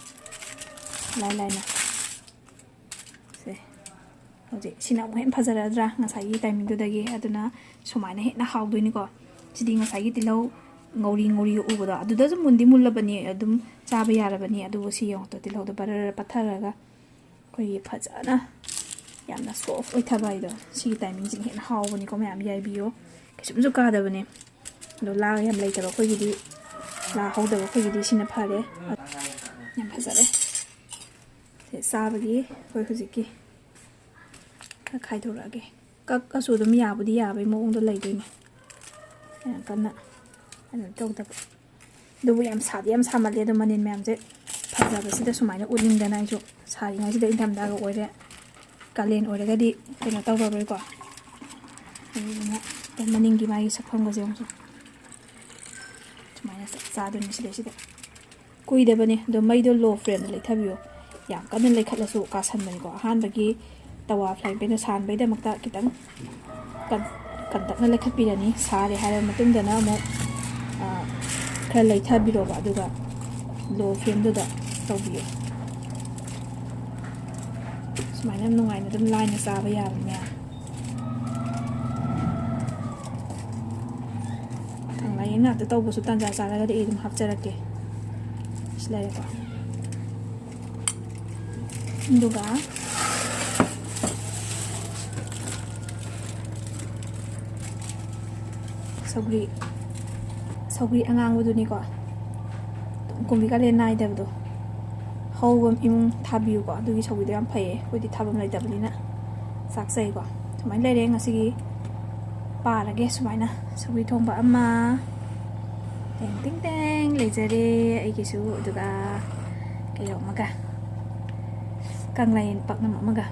ꯂꯥꯏ ꯂꯥꯏꯅ꯫ ꯁꯦ, ꯍꯧꯖꯤꯛ ꯁꯤꯅ ꯑꯃꯨꯛ ꯍꯦꯟꯅ ꯐꯖꯔꯗ꯭ꯔꯥ ꯉꯁꯥꯏꯒꯤ ꯇꯥꯏꯃꯤꯡꯗꯨꯗꯒꯤ? ꯑꯗꯨꯅ ꯁꯨꯃꯥꯏꯅ ꯍꯦꯟꯅ ꯍꯥꯎꯗꯣꯏꯅꯤꯀꯣ꯫ ꯁꯤꯗꯤ ꯉꯁꯥꯏꯒꯤ ꯇꯤꯜꯍꯧ ꯉꯧꯔꯤ ꯉꯧꯔꯤ ꯎꯕꯗꯣ, ꯑꯗꯨꯗꯁꯨ ꯃꯨꯟꯗꯤ ꯃꯨꯜꯂꯕꯅꯤ, ꯑꯗꯨꯝ ꯆꯥꯕ ꯌꯥꯔꯕꯅꯤ꯫ ꯑꯗꯨꯕꯨ ꯁꯤ ꯌꯦꯡꯉꯣ, ꯇꯤꯜꯍꯧꯗꯣ ꯕꯔꯔ ꯄꯠꯊꯔꯒ ꯑꯩꯈꯣꯏꯒꯤ ꯐꯖꯅ ꯌꯥꯝꯅ soft ꯑꯣꯏꯊꯕ ꯍꯥꯏꯗꯣ, ꯁꯤꯒꯤ timingꯁꯤꯅ ꯍꯦꯟꯅ ꯍꯥꯎꯕꯅꯤꯀꯣ꯫ ꯃꯌꯥꯝ ꯌꯥꯏꯕꯤꯌꯣ, ꯀꯩꯁꯨꯝꯁꯨ ꯀꯥꯗꯕꯅꯦ꯫ ꯑꯗꯣ ꯂꯥ ꯌꯥꯝ ꯂꯩꯇꯕ ꯑꯩꯈꯣꯏꯒꯤꯗꯤ, ꯂꯥ ꯍꯧꯗꯕ ꯑꯩꯈꯣꯏꯒꯤꯗꯤ ꯁꯤꯅ ꯐꯔꯦ꯫ ꯌꯥꯝ ꯐꯖꯔꯦ꯫ ꯁꯦ ꯆꯥꯕꯒꯤ ꯑꯩꯈꯣꯏ ꯍꯧꯖꯤꯛꯀꯤ ꯈꯔ ꯈꯥꯏꯗꯣꯔꯛꯑꯒꯦ꯫ ꯀꯛꯑꯁꯨ ꯑꯗꯨꯝ ꯌꯥꯕꯨꯗꯤ ꯌꯥꯕꯒꯤ ꯃꯑꯣꯡꯗ ꯂꯩꯗꯣꯏꯅꯦ, ꯌꯥꯝ ꯀꯟꯅ ꯀꯩꯅꯣ ꯇꯧꯗꯕ꯫ ꯑꯗꯨꯕꯨ ꯌꯥꯝ ꯁꯥꯗꯤ ꯌꯥꯝ ꯁꯥꯃꯜꯂꯦ꯫ ꯑꯗꯣ ꯃꯅꯤꯟ ꯃꯌꯥꯝꯁꯦ ꯐꯖꯕꯁꯤꯗ ꯁꯨꯃꯥꯏꯅ ꯎꯠꯅꯤꯡꯗꯅ ꯑꯩꯁꯨ ꯁꯥꯔꯤꯉꯩꯁꯤꯗ, ꯏꯪꯊꯝꯊꯥꯒ ꯑꯣꯏꯔꯦ, ꯀꯥꯂꯦꯟ ꯑꯣꯏꯔꯒꯗꯤ ꯀꯩꯅꯣ ꯇꯧꯔꯔꯣꯏꯀꯣ꯫ ꯑꯗꯨꯗꯨꯅ ꯃꯅꯤꯡꯒꯤ ꯃꯥꯒꯤ ꯁꯛꯐꯝꯒꯁꯦ ꯑꯃꯨꯛꯁꯨ ꯁꯨꯃꯥꯏꯅ ꯆꯞ ꯆꯥꯗꯣꯏꯅꯤ ꯁꯤꯗꯩꯁꯤꯗ꯫ ꯀꯨꯏꯗꯕꯅꯦ꯫ ꯑꯗꯣ ꯃꯩꯗꯣ low flameꯗ ꯂꯩꯊꯕꯤꯌꯣ꯫ ꯌꯥꯝ ꯀꯟꯅ ꯂꯩꯈꯠꯂꯁꯨ ꯀꯥꯁꯟꯕꯅꯤꯀꯣ꯫ ꯑꯍꯥꯟꯕꯒꯤ ꯇꯋꯥ frying panꯗ ꯁꯥꯍꯟꯕꯩꯗꯃꯛꯇ ꯈꯤꯇꯪ ꯀꯟ-, ꯀꯟꯇꯛꯅ ꯂꯩꯈꯠꯄꯤꯔꯅꯤ꯫ ꯁꯥꯔꯦ ꯍꯥꯏꯔꯕ ꯃꯇꯨꯡꯗꯅ ꯑꯃꯨꯛ, ꯑ, ꯈꯔ ꯂꯩꯊꯕꯤꯔꯣꯕ, ꯑꯗꯨꯒ low flameꯗꯨꯗ ꯇꯧꯕꯤꯌꯣ꯫ ꯁꯨꯃꯥꯏꯅ ꯅꯨꯡꯉꯥꯏꯅ ꯑꯗꯨꯝ ꯂꯥꯏꯅ ꯆꯥꯕ ꯌꯥꯕꯅꯦ꯫ ꯀꯪꯂꯥꯌꯦꯟ ꯉꯥꯛꯇ ꯇꯧꯕꯁꯨ ꯇꯥꯟꯖꯥ ꯆꯥꯔꯒꯗꯤ ꯑꯩ ꯑꯗꯨꯝ ꯍꯥꯞꯆꯔꯛꯀꯦ꯫ ꯁꯤ ꯂꯩꯔꯦꯀꯣ꯫ ꯑꯗꯨꯒ ꯁꯧꯒ꯭ꯔꯤ, ꯁꯧꯒ꯭ꯔꯤ ꯑꯉꯥꯡꯕꯗꯨꯅꯤꯀꯣ꯫ ꯑꯗꯨꯝ ꯀꯨꯝꯕꯤ ꯀꯥꯂꯦꯟ ꯅꯥꯏꯗꯕꯗꯣ꯫ ꯍꯧꯕ ꯏꯃꯨꯡ ꯊꯥꯕꯤꯌꯨꯀꯣ꯫ ꯑꯗꯨꯒꯤ ꯁꯧꯒ꯭ꯔꯤꯗꯣ ꯌꯥꯝ ꯐꯩꯌꯦ꯫ ꯑꯩꯈꯣꯏꯗꯤ ꯊꯥꯐꯝ ꯂꯩꯇꯕꯅꯤꯅ ꯆꯥꯛꯆꯩꯀꯣ꯫ ꯁꯨꯃꯥꯏꯅ ꯂꯩꯔꯦ ꯉꯁꯤꯒꯤ꯫ ꯄꯥꯔꯒꯦ ꯁꯨꯃꯥꯏꯅ꯫ ꯁꯧꯒ꯭ꯔꯤ ꯊꯣꯡꯕ ꯑꯃ꯫ ꯇꯦꯡ ꯇꯦꯡ ꯇꯦꯡ ꯂꯩꯖꯔꯦ ꯑꯩꯒꯤꯁꯨ꯫ ꯑꯗꯨꯒ ꯀꯩꯅꯣ ꯑꯃꯒ꯫ ꯀꯪꯂꯥꯌꯦꯟ ꯄꯥꯛꯅꯝ ꯑꯃꯒ꯫